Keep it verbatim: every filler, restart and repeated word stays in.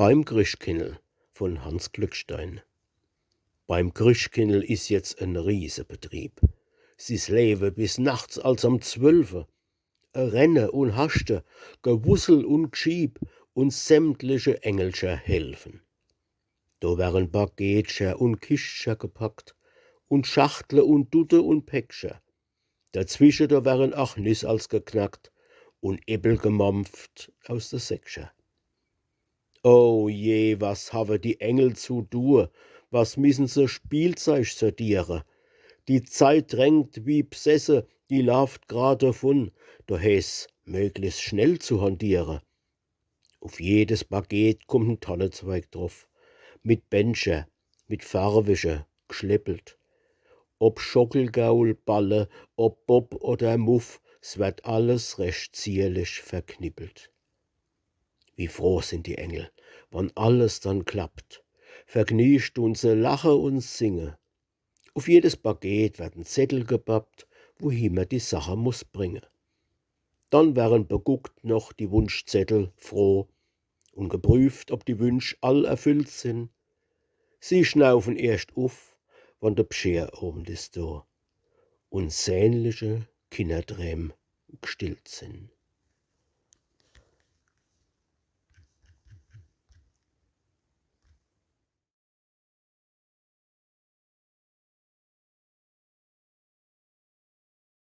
Beim Chrischtkindel von Hanns Glückstein. Beim Chrischtkindel is jetzt en Riesebetrieb. S is Lewe bis nachts als am zwölfe. E Renne un Haschte, Gewussel un Gschieb un sämtliche Engelcher helfen. Do werren Paketcher un Kischtcher gepackt un Schachtle un Dutte un Päckcher. Dazwische, do werren ach Niss als geknackt un Äppel gemampft aus de Säckcher. Oh je, was hawe die Engel zu due, was missen se Spielzeug sortiere. Die Zeit drängt wie bsesse, die laaft grad davun, do heeßt's, möglichst schnell zu hantiere. Uf jedes Paket kummt en Tannezweig druff, mit Bändcher, mit farwische, gschleppelt. Ob Schockelgaul, Balle, ob Bob oder Muff, s werd alles recht zierlich verknippelt. Wie froh sin die Engel, wann alles dann klappt. Vergniecht dun se lache un singe. Uf jedes Paket werd en Zettel gepappt, wohi mer die Sache muss bringe. Dann werren beguckt noch die Wunschzettel froh un geprüft, ob die Wünsch all erfüllt sin. Sie schnaufen erscht uf, wann de Bscheerowend is do un sehnliche Kinnerdräm gstillt sin.